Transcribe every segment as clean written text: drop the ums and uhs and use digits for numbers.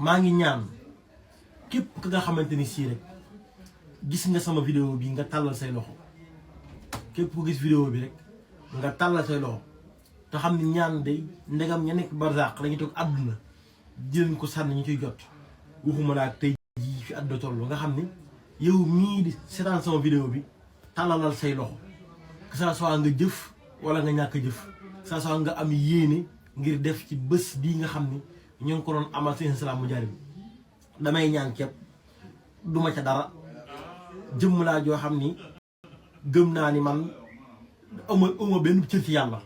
maa ngi ñaan képp ka nga xamante ni sii rek gis nga sama vidéo bi nga tàllal say loxo képp ku gis vidéo bi rek nga tàllal say loxo te xam ni ñaan day ndegam ña nekk barzaq lañuy toog àdduna jëleen ko sànni ñu ciy jot waxuma laa tey jii fi àdduna toll nga xam ni yow mii di seetaan sama vidéo bi tàllalal say loxo que ça soit nga jëf wala nga ñàkk jëf que ça soit nga am yéene ngir def ci bés bii nga xam ni ñoo ngi ko doon amal seen Salam Ndiarème damay ñaan képp duma ca dara jëmm laa joo xam ni gëm naa ni man uma benn cër ci yàlla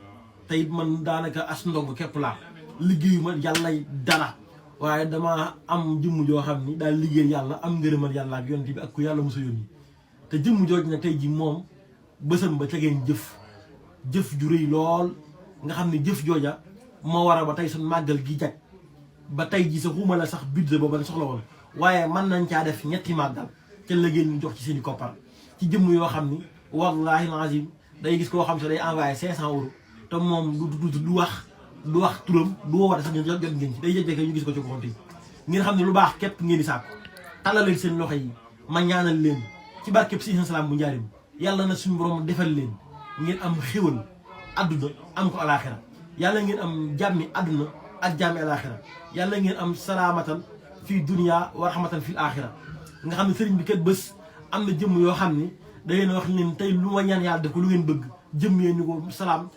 te it man daanaka as ndong képp laa liggéeyu ma yàlla dara waaye dama am jëmm joo xam ni daal liggéey yàlla am ngërëmal yàlla ak yonent bi ak ku yàlla mosa yónni te jëmm jooj na tey ji moom bësam ba tegeen jëf ju rëy lool nga xam ne jëf jooja moo war a ba tey suñ màggal gi jag ba tey ji sa xuma la sax budget booba la soxla woon waaye mën nañ caa def ñetti màggal ca la génn ñu jox ci seen i koppar ci jëmm yoo xam ni wallahi lazim day gis koo xam se day envoyé 500 euros te moom du wax turam du woote sax ngeen jot ngeen ci day jëjëkk ñu gis ko ci compte yi ngeen xam ne lu baax képp ngeen di sàkku tàllal leen seen loxo yi ma ñaanal leen ci barkeb Sëriñ Salam bu Ndiarème yàlla na suñu borom defal leen ngeen am xéwal àdduna am ko alaxira yàlla ngeen am jàmmi àdduna ak jàmmi alaxira yàlla ngeen am salaamatan fii dunya wa rahmatan fil axira nga xam ne sëriñ bi kat bés am na jëmm yoo xam ni da ngeen wax leen tey lu ma ñaan yàlla def ko lu ngeen bëgg jëmm yee ñu ko salaam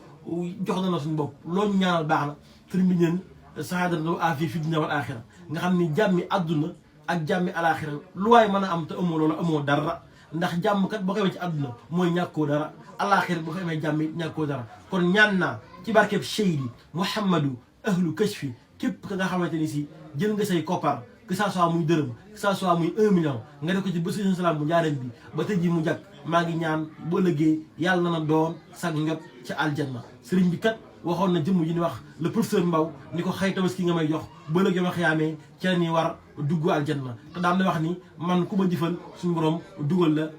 jox na suñu bopp loolu ñu ñaanal baax na sëriñ bi ñeen saadatu afi fi dunya wal axira nga xam ni jàmmi àdduna ak jàmmi alaxira lu waay mën a am te amoo loolu amoo dara ndax jàmm kat boo ko amee ci àdduna mooy ñàkkoo dara alaxira boo ko amee jàmm it ñàkkoo dara kon ñaan naa ci barkeb Seydi Mouhamadou ahlu kashfi képp ka nga xamante ni si jël nga say koppar que ça soit muy dërëm que ça soit muy 1 million nga def ko ci bés Sëriñ Salam bu Ndiarème bi ba tey ji mu jag maa ngi ñaan boo lëggee yàlla na doon sag njot ci aljanna sëriñ bi kat waxoon na jëmm ji ni wax le professeur Mbaw ni ko xëy tabaski nga may jox ba lëggee ma xiyaamee ci la ñuy war dugg aljanna te daan na wax ni man ku ma jëfal suñu borom dugal la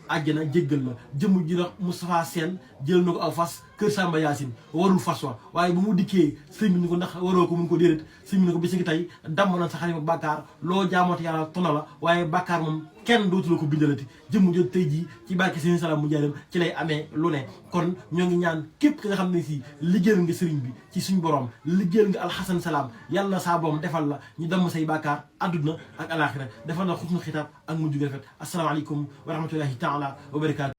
àjjana jéggal la jëmm ji dox Moustapha Sène jël na ko aw fas kër Samba Yacine warul fas wa waaye bu mu dikkee sëñ bi ni ko ndax waroo ko mun ko déedéet sëñ bi ni ko bisi ngi tey damm na sa xalima bàkkaar loo jaamooti yàlla tona la waaye bàkkaar moom kenn dootu la ko bindalati jëmm jot tey jii ci barke Sëriñ Salam bu Ndiarème ci lay amee lu ne kon ñoo ngi ñaan képp ki nga xam ne si liggéeyal nga sëriñ bi ci suñ borom liggéeyal nga alxasan salaam yàlla saa borom defal la ñu damm say bàkkaar adduna ak alaxira defal la xusnu xitaab ak mujj gu rafet asalaamaaleykum wa rahmatullahi taala wa barakaatu